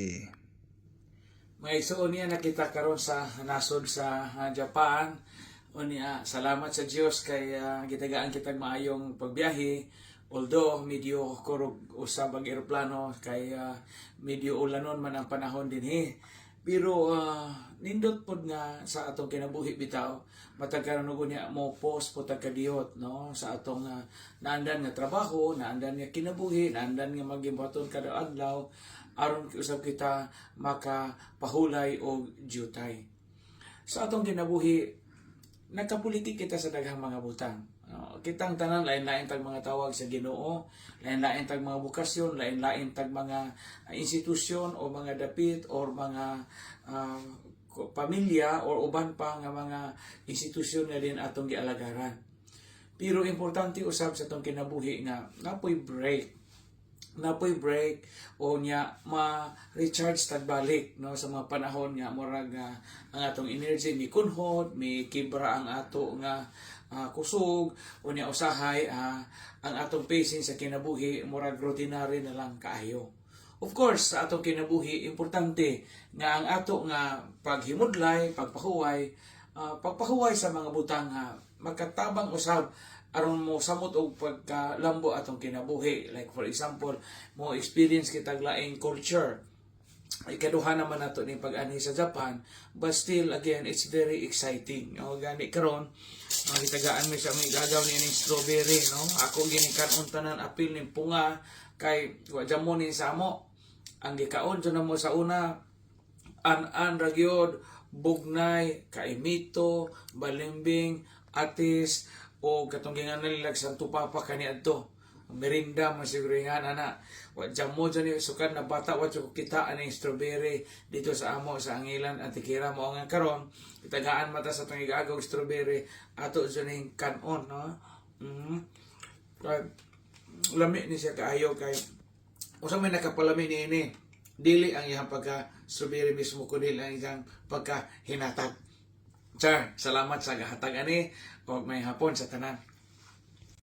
Mga igsoon niya, nakita karon sa nasod sa Japan. Unya, salamat sa Dios kay gitagaan kitag maayong pagbiyahe. Although medyo kurog usab ang eroplano kay medyo ulanon man ang panahon dinhi. Pero nindot pod nga sa atong kinabuhi bitaw, matag karon og unya mo post po tag kadiyot, no, sa atong naandan nga trabaho, naandan nga kinabuhi, naandan nga magimbaton kada adlaw aron usab kita makapahulay og jutay. Sa atong kinabuhi, nagkapulitik kita sa daghang mga butang. No, kitang tanan, lain-lain tag mga tawag sa Ginoo, lain-lain tag mga bokasyon, lain-lain tag mga institusyon o mga dapit or mga pamilya or uban pa nga mga institusyon nga din atong gialagaran. Pero importante usab sa atong kinabuhi nga napoy break, napoy break o nya ma-recharge tag balik, no, sa mga panahon nga murag ang atong energy mikunhod, mi kibra ang ato nga kusog o nya usahay ang atong pacing sa kinabuhi murag routinary na lang kaayo. Of course, sa atong kinabuhi, importante nga ang ato nga paghimudlay, pagpahuway, pagpahuway sa mga butang nga makatabang usab aron mo samot og pagkalambo atong kinabuhi. Like for example, mo experience kitag laing culture. Ikaduha naman nato ni pag-anhi sa Japan, but still again, it's very exciting, no? Gani karon gitagaan mi sa aming gagaw ni ning strawberry, no? Ako ginikan-on tanan apil ning punga kay wa jamo ni sa amo. Ang gikaon jud namo sa una, an-an ra gyud, bugnay, kaimito, balimbing, atis o katong ginganan nila Santo Papa kaniadto. Merinda man siguro nga ana. Wa jamo dyan ni sukad na bata, wa jud ko kita aning strawberry dito sa amo sa Angilan, Antiquera. Mao nga karon itagaan mata sa atong igagaw strawberry, ato jud ning kanon, no. Kay lami ni siya kaayo, kay usa may nakapalami niini, dili ang iyang pagka strawberry mismo kundi ang iyang pagka hinatag. Char, salamat sa gahatag ani og may hapon sa tanan.